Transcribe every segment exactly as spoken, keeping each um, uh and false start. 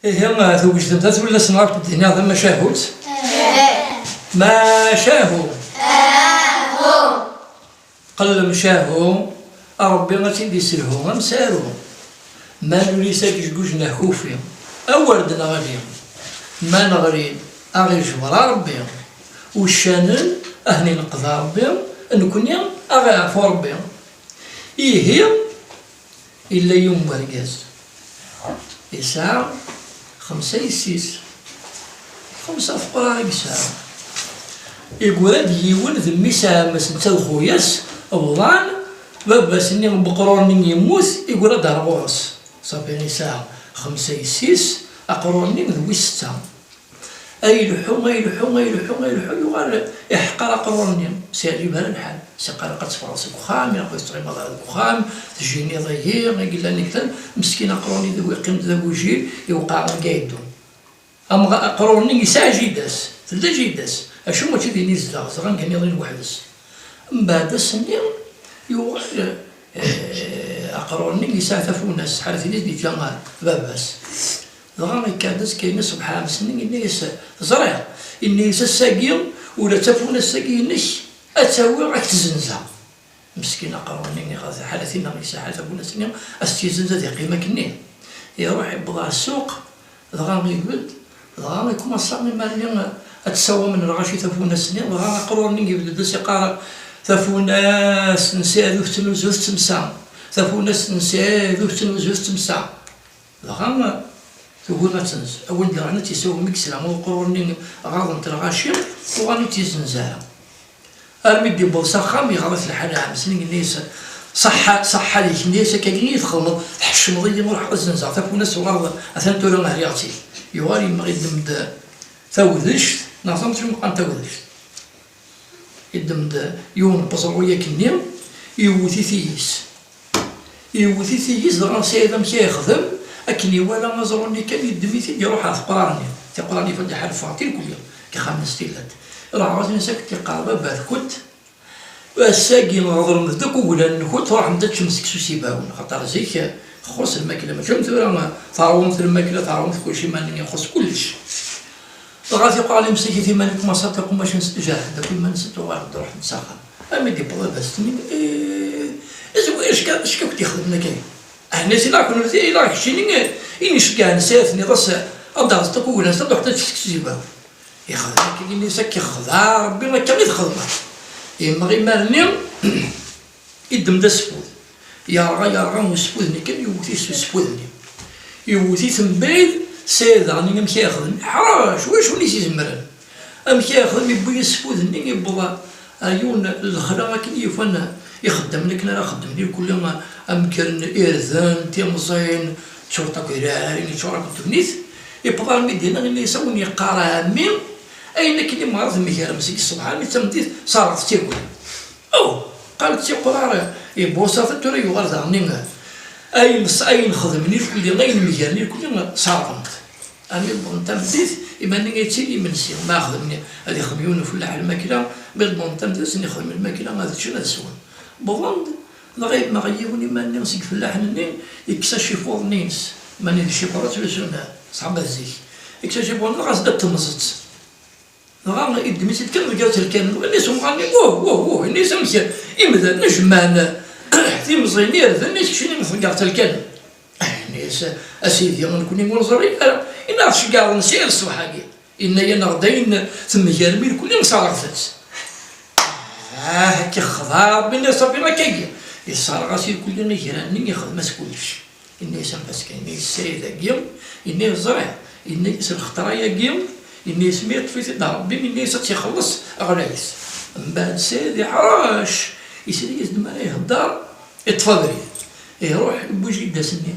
Ihi, twejdemt ad tullas n Ṛebbi d-iniɣ tamacahut? Macahu. Qellem cahu, a Ṛebbi ad tt-id-isselhu amsaru. Ma nuli s agejguj n akufi, awer d-neɣli. Ma neɣli, a ɣ-ijber a Ṛebbi. Uccanen, a hen-ineqḍ a Ṛebbi, nekni, a ɣ-iɛfu Ṛebbi. Ihi, Yella yiwen wergaz, yesɛa xemsa yessi-s, xemsa feqrar i yesɛa. Iggra-d yiwen d mmi-s ɛemmi-s netta d xuya-s, bḍan, baba-s-nni n weqrur-nni yemmut, iggra-d ar ɣur-s. Ṣafi yesɛa xemsa yessi-s, aqrur-nni d wis setta. Ay leḥḥu, ay leḥḥu, ay leḥḥu, ay leḥḥu, yuɣal iḥqer aqrur-nni. S iɛǧib ara lḥal. S iqqar ad teffɣeḍ seg uxxam, ilaq ur tettɣimaḍ ara deg uxxam, tejjiniḍ ihi, i yellan deg tal, meskin aqrur-nni d yeqqim d agujil, iwqeɛ deg ayeddu. Amɣa aqrur-nni yesɛa jida-s, tella jida-s, acu mačči din i zeddeɣ, zedɣen kan iḍin weḥd-s. Mbeɛd ass-nni, yuɣal, eh, aqrur-nni yesɛa tafunast, ḥaret ini d-yeǧǧa baba-s. Dɣa yekka-d azekka-nni ṣṣbeḥ ɛemsen-nni, yenna-yas, teẓriḍ, yenna-yas, ass-agi ula d tafunast-agi-inek ad tt-awiɣ ad k-tt-zzenzeɣ. Meskin aqrur-nni, iɣaḍ ḥala tinna yesɛa tafunast-nni, ad s-tt-yezzenz ad yeqqim akkenni. Iruḥ iwweḍ ɣer ssuq, dɣa ibedd, dɣa ikumaṣa iman-nni ad tessawam n lɣaci tafunast-nni, dɣa aqrur-nni ibedd-d as-iqqar, tafunast n Saɛid ur tettnuzu tettemsa, tafunast n Saɛid ur tettnuzu tettemsa. Dɣa tugi ad tenz. A win d-yeɣran ad tt-yessawem i yesla uqrur-nni ɣaḍent lɣaci, uɣal ur tt-yezzenz ara. Armi d-yewweḍ s axxam, yeɣra-t lḥal ɛemsen, yenna-yas, ṣaḥḥa, ṣaḥḥa deg-k, yenna-yas, akkagi i yi-txedmeḍ, tḥeccmeḍ-iyi, ruḥ ad zzenzeɣ tafunast, uɣaleḍ atan tura hriɣ-tt-ik. Yuɣal yemmeɣ, yeddem-d tawdect, neɣ tameṭṭut meqqan tawdect. Yeddem-d yiwen n weẓru akkenni, yewwet-it i yis. Yewwet-it i yis, dɣa Saɛid amek ara yexdem, akken iwala aẓru-nni kan, yeddem-it-id, iruḥ ɣer teqrar-nni. Tiqrar-nni fad iḥal ffɣent irkelli, deg ixxamen-is tillant. Iruḥ ɣer-sen, as-ak-d iqqar, baba-tkent, ass-agi ɣeḍremt-d akk uglan-nkent, truḥemt ad teččemt seksu s ibawen, xaṭer zik txuṣ lmakla, mačči am tura, teṛwimt lmakla, teṛwimt kulci, iman-nni ixuṣ kullec. Dɣa tiqeɛɛed imsakit iman-ik ma ṣaṭiq umac n jet-d akk iman-nsent uɣalent ruḥent s axxam. Armi d-yewweḍ baba-s-nni, eh, zwi, acka, acka akk d-ixdem akka. Ɛni s ila kunemti, ila keččini, eh, i n-iceggɛen sayat-nni ɣas ad d-aɣeẓ akk uglan-nsent, ad ruḥent ad ččent seksu s ibawen. Ixdem akka, ini-as akka ixdeɛ Rebbi, akka i txedmeḍ. Yemmeɣ imar-nni, yeddem-d asfud. Yerɣa, yerɣa usfud-nni kan, yewwet-it s usfud-nni. Yewwet-it mebɛid, Saɛid daɣen amek ara yexdem? Ḥrac, wacu i s-izemren? Amek ara yexdem? Yewwi asfud-nni, yewweḍ ar yiwen n lexla akken i yufan ixeddamen akken ara xeddmen irkelli, am kkren irden, timẓin, ččuṛent akk draɛin, ččuṛ akk ddunit. Yewweḍ armi d-yenna, yenna-yas, a wen-yeqqar ɛemmi, ayen akken i meṛṛa temgarem seg ṣṣbeḥ armi d tameddit, ṣerɣet-tt akk. Oh! Qqaren-tt iqrar, ibuṣaten, tura yuɣal daɣen ayen, ayen xedmen irkelli, ayen mgaren irkelli, ṣerɣen-t. Armi wwḍen tameddit, iman-nni ad yettili imensi, ma xedmen, ad ixdem yiwen ufellaḥ lmakla, mi wwḍen tameddit, ad sen-ixdem lmakla, ad ččen, ad swen. Wwḍen-d, dɣa yemmeɣ yiwen iman-nni seg ifellaḥen-nni, yekkes acifuḍ-nni-ines, iman-nni d icifuḍ, ad ttlusun ṣṣḥaba zik. Yekkes acifuḍ-nni, dɣa as-d temẓet. Dɣa iddem-itt-id kan deg at lkan, yenna-yas umɣar-nni, wuh, wuh, wuh, yenna-yas, amek imdanen jemɛen timẓin irden i keččini tḍeggeḍ-tt lkan? Yenna-yas, a sidi, nekkni ur neẓri ara, yenna-aɣ tceggɛeḍ nsiɣ ṣṣbeḥ-agi, yenna-yaneɣ-d ayen temgarem irkelli nṣerɣet-tt. Ah, akka ixdeɛ Rebbi, yenna-yas, ṣafi akkagi, yesserɣ-as irkelli igran-nni, ixdem-as kullec. Yenna-yas, am Pascal, yenna-yas, ssayed-agi, yenna-yas, ẓriɣ, yenna-yas, lxeṭra-agi, yenna-yas, mi yeṭṭef-it-id Rebbi, yenna-yas, ad tt-ixelleṣ ɣlayet. Mbeɛd, ssayed iḥrec, yesla-yas-d mi ara ihedder, iṭṭef abrid. Iruḥ, yewwi jida-s-nni.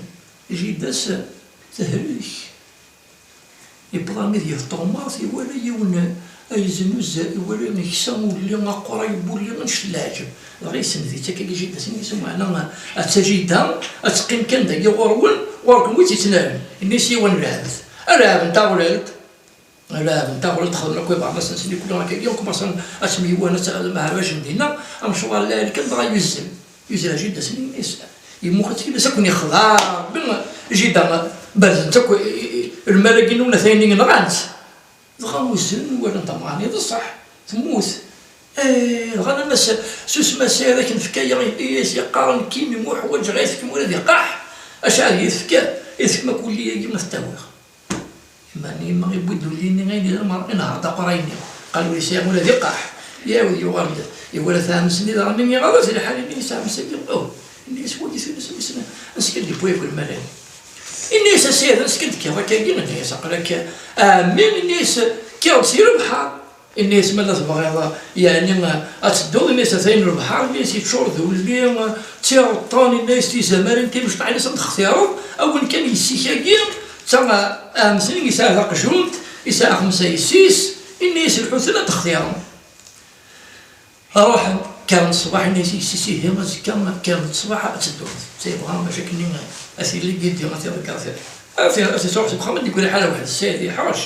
Jida-s tehlek. Yewweḍ armi d yir tɣemmart, iwala yiwen ayznu, iwala yeksa ulli aquray n wulli, annect n leɛǧeb. Dɣa yessendi-tt akka i jida-s, yenna-yas, meɛna atta jida, ad teqqim kan dagi ɣur-wen, ɣur-ken wi tt-yettnalen. Yenna-yas, yiwen lɛebd. A lɛebd n taɣlalt, a lɛebd n taɣlalt, xedmen akk ibeɛḍas-nsen, ikuli akkagi, kumaṣan ad ttemyiwan, ad tt-, ad mɛarrajin dinna, amecwar lɛali kan, dɣa yuzzel. Yuzzel jida-s, yenna-yas, yemmuqel-itt, yenna-yas, ad ken-ixdeɛ Rebbi, jida, berzent akk i, i, i, lmal-agi n unatay-nni nɣan-tt. Dɣa uzzlen walan tameɣra-nni d ṣṣeḥ, temmut. Eh, dɣa nnan-as, susem a Saɛid, ad k-nefk aya. Ini-as, yeqqar nekkini ur ḥwaǧeɣ ad tefkem ula d iqaḥ. Acu ad yi-tefk? Ad tefkem akk ulli-agi ma t-awiɣ. Iman yemma yewwi-d ulli-nni ayen yellan merra, inehher-d aqerray-nni. Qal ur yesɛi ula d iqaḥ. Iɛawed yuɣal-d. Iwala taɛmest-nni daɣen mi iɣaḍ-as lḥal-nni yesɛa amsagi. Oh, ini-as wagi tunes wissen ansi kan d-yewwi akk lmal-agi. Ini-as a Saɛid, ansi kan d-tekkiḍ akka-agi? Ini-as aql-ak a ɛemmi, ini-as kkiɣ-d si lebḥer. Ini-as ma la tebɣiḍ yeɛni ad tedduḍ, ini-as atan lebḥer, ini-as yeččur d ulli d tiɣeṭṭen, ini-as tizamarin timecṭaḥ, ini-as ad d-textireḍ, awen kan yessi-k-agi, d ta ɛemmi-s-nni yesɛa taqjunt, yesɛa xemsa yessi-s, ini-as lḥut-n ad d-textireḍ. Ruḥen, kkren ṣṣbeḥ, ini-as yessi-s ihi azekka kkren ṣṣbeḥ ad tedduḍ. Tebɣa bac akken ad tili gidi, ad tiḍegger, ad t-, ad t-, ad t-truḥ seg uxxam ad d-yegri ḥala weḥd-s, Saɛid yeḥṛec.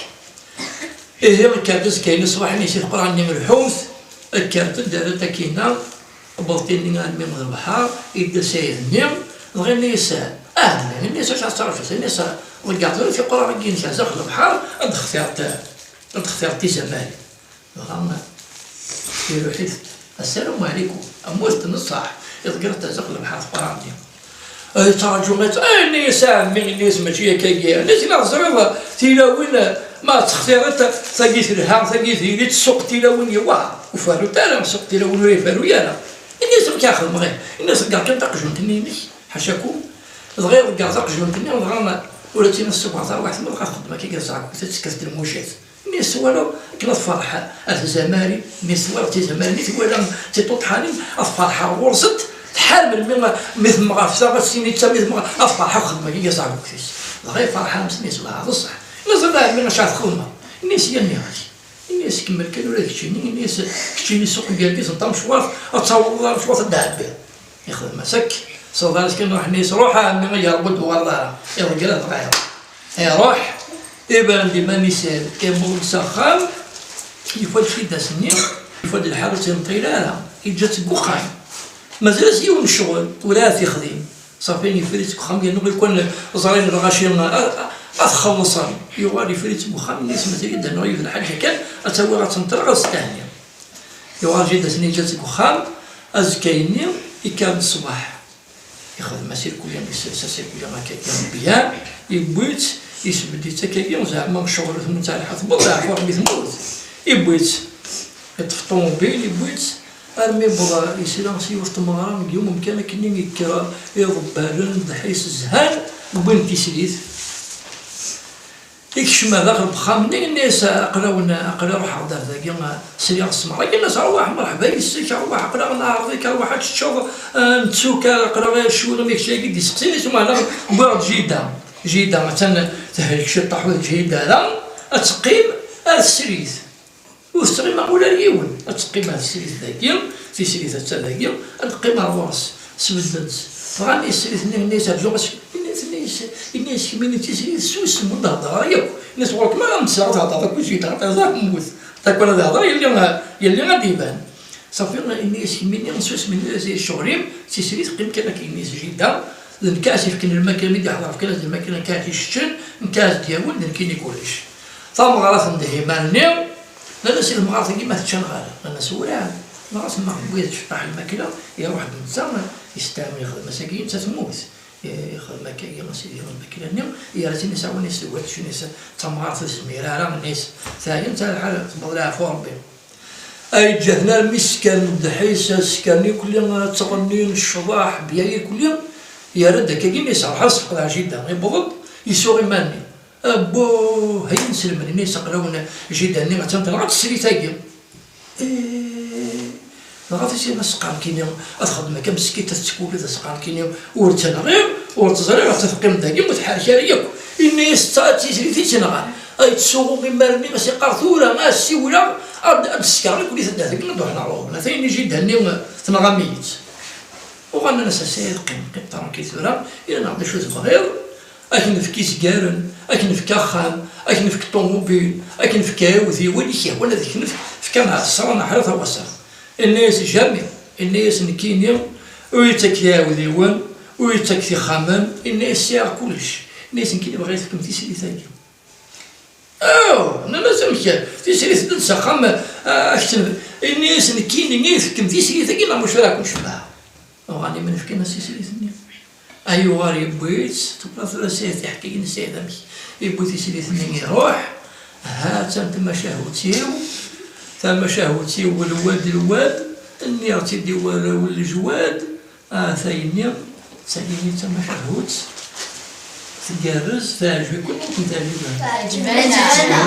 Ihi kkert azekka-nni ṣṣbeḥ, ini-as i tqerɛa-nni lḥut, kkert-d, rrant akkinna, wwḍent-ini armi d lebḥer, yedda Saɛid-nni, dɣa ini-as, ah, ini-as acu ad tettṛaǧuḍ, ini-as ḍegger tura tiqerɛa-agi-inek ar zdaxel lebḥer, ad d-textireḍ, ad d-textireḍ tizamarin. Dɣa iruḥ-it, assalamu ɛlikum, am wet n ṣṣeḥ, iḍegger-it ar zdaxel lebḥer tqerɛa-nni. Yettṛaǧu, ay, ini-as a ɛemmi, ini-as mačči akka-agi, ini-as neɣ teẓriḍ tilawin ma ttextirit, tagi telha, tagi tili, ssuq tilawin yewɛer, ur ferrunt ara, ssuq tilawin ur iferru ara. Ini-as amek ara xedmeɣ, ini-as ḍegger kan taqjunt-nni-inek, ḥacakum, dɣa iḍegger taqjunt-nni, dɣa ur as-ttini tessugreḍ tarwiḥt, ma dɣa txeddem akka, ẓẓɛeɣ-k, tekkes-d lmucat. Ini-as twalaḍ akken ad tferḥ ar tzamarin, ini-as twalaḍ tizamarin i twala d tiṭuṭḥanin, ad ferḥeɣ ɣur-sent, tḥar melmi mi temɣer taɣast-nni d ta mi temɣer, ad ferḥeɣ xedmeɣ i yiẓerrukit-is. Dɣa iferḥ ɛemmi-s, ini-as wah d ṣṣeḥ. Ini-as a ɛemmi acu ara txedmeḍ? Ini-as ya nniɣ-ak. Ini-as kemmel kan ula d keččini, ini-as keččini ssuq deg yergazen tamecwart, ad tawḍeḍ tamecwart ad d-tɛebbiḍ. Ixdem-as akk, sɣedar-as kan ruḥ, ini-as ruḥ a ɛemmi, ay Ṛebbi ur d-tuɣaleḍ ara. Iḍegger-it dɣa iruḥ. Iruḥ, iban-d iman-is iwweḍ-d s axxam, yufa-d ciddas-nni, yufa-d lḥal ur tt-yenṭil ara, yeǧǧa-tt deg uxxam. Mazal-as yiwen n ccɣel, ur ara t-yexdim. Ṣafi, yeffer-itt deg uxxam, yernu lukan ẓrin lɣaci a, a, ad xellṣen. Yuɣal yeffer-itt deg uxxam, ini-as mazal-iyi ad d-rnuɣ yiwet n lḥaǧa kan, ad tt-awiɣ ad tt-nṭleɣ ad s-tehni. Yuɣal ciddas-nni yeǧǧa-tt deg uxxam, azekka-nni, yekker-d ṣṣbeḥ. Ixdem-as irkelli, isers-as irkelli akka kan byan, yewwi-tt, yesbedd-itt akkagi, zeɛma ccɣel ur temmut ara, tewweḍ leɛfu Ṛebbi temmut. Yewwi-tt, yeṭṭef ṭumubil, yewwi-tt, armi yewweḍ yesla s yiwet tmeɣra deg yiwen umkan akkenni yekker iḍebbalen d ḥis zhan, wwin tislit. Ikcem ar daxel n uxxam-nni, yenna-yas aql-awen, aql-i ruḥeɣ-d ar dagi, sliɣ s tmeɣra, yenna-yas ṛwaḥ, mṛeḥba yes-k, ṛwaḥ, aql-aɣ neɛreḍ-ik, ṛwaḥ ad teččeḍ, eh, nettukkar, aql-aɣ cwiɣ, imi kečč ay d-iseqsin, isum aql-aɣ wwiɣ-d jida. Jida attan tehlek ciṭṭaḥ, ur teǧhid ara, ad teqqim ar tesrit. Ur tettɣima ula d yiwen. Ad teqqim ar tesrit dagi, tisrit atta dagi, ad teqqim ar ɣur-s. Sbedden-tt. Dɣa ini-as srid-nni, yenna-yas rǧu ɣas, yenna-yas, yenna-yas, yenna-yas kemmini d tisrit, susem, ur d-hedder ara yakk. Yenna-yas ɣur-kem ara m-ssreɣ ad theddreḍ akked jida, ad temmut. Takk ara d-hedder, yelli, yelli ad d-iban. Safi, yenna-yas kemmini susem, yenna-yas ccɣel-im d tisrit, qqim kan akka, yenna-yas jida, d nekk ara s-ifken lmakla, mi d-iḥḍer fkan-as lmakla, nekk ara tt-iseččen, nekk ara s-d-yawin, d nekkini kullec. Tameɣra tendeh iman-nni, nnan-as i temɣart-agi ma tečča neɣ ala, nnan-as werɛad. Dɣa temma tewwi-d ciṭṭaḥ lmakla, iruḥ-d netta, yesteɛm, yexdem-as-agi, netta temmut. Ixdem akka-agi a sidi lmakla-nni, yerra-tt-in isawin-is, tewwa-t tcin-is d tamɣart ur tezmir ara, nnan-as teɛya, netta lḥal tewweḍ leɛfu Rebbi. Ay ǧǧaten armi skan ddeḥ-is, skan ikelli ttɣennin ccḍeḥ, bya ikelli, yerra-d akkagi, nnan-as ruḥ ad sfeqdeɣ jida, yewweḍ-d, yessuɣ iman-nni. Abbuh, ay inselmen, nnan-as aql-awen jida-nni attan tenɣa-tt tesrit-agi. Eh, dɣa tisima asqar kini, ad txeddem akka meskint, ad tettkuliḍ asqar kini, ur tt-nɣiɣ, ur tt-ẓriɣ, ad teqqim dagi, ur tḥerrek ara yakk. Ini-as d ta d tisrit i tt-inɣan. Ay ttsuɣu imar-nni, as-iqqar tura, ad siwleɣ, ad, ad d-ssekreɣ, nekkni tedda dagi, ad d-ruḥen ɣer uɣbel. Ata ini jida-nni tenɣam-iyi-tt. Uɣalen-as a Saɛid, qqim, qqim tranquille tura, ini-aɣ-d acu tebɣiḍ. Ad k-nefk izgaren, ad k-nefk axxam, ad k-nefk ṭumubil, ad k-nefk iɛiwdiwen, i k-yehwan ad k-nefk, fkan-aɣ ṣṣra neɣ ḥala tawaṣṣa. Inna-yas jamais, inna-yas nekkini ur yi-ttak iɛiwdiwen, ur yi-ttak tixxamen, inna-yas sɛiɣ kullec. Inna-yas nekkini bɣiɣ ad yi-tefkem tislit-agi. Oh, nnan-as: "Amek, tislit-nni s axxam, ah, akten?" Ini-as: "Nekkini i tefkem tislit-agi neɣ mačči ara ken-cebḥeɣ?" Uɣalen iman fkan-as tislit-nni. Ayuɣal yewwi-tt, tewwa tura Sayid tiḥkayin n Sayid amek yewwi tislit-nni iruḥ. Ha-tt-an tamacahut-iw, tamacahut-iw lwad lwad, nniɣ-tt-id i warraw n lejwad. Ah, tayni, tayni d tamacahut tgerrez, teɛjeb-iken neɣ ur ken-teɛjib ara? Teɛjeb-aneɣ.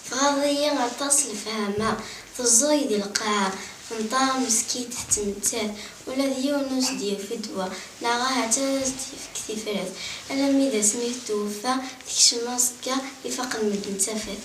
Tɣaḍ-iyi aṭas lefhama, teẓẓuy di lqaɛa, tenṭer meskint tettmettat, ula d yiwen ur s-d-yufi ddwa, neɣ ahat ara s-d-yefk tifrat, alammi d asmi tweffa, tekcem aẓekka, ifaqen medden d tafat.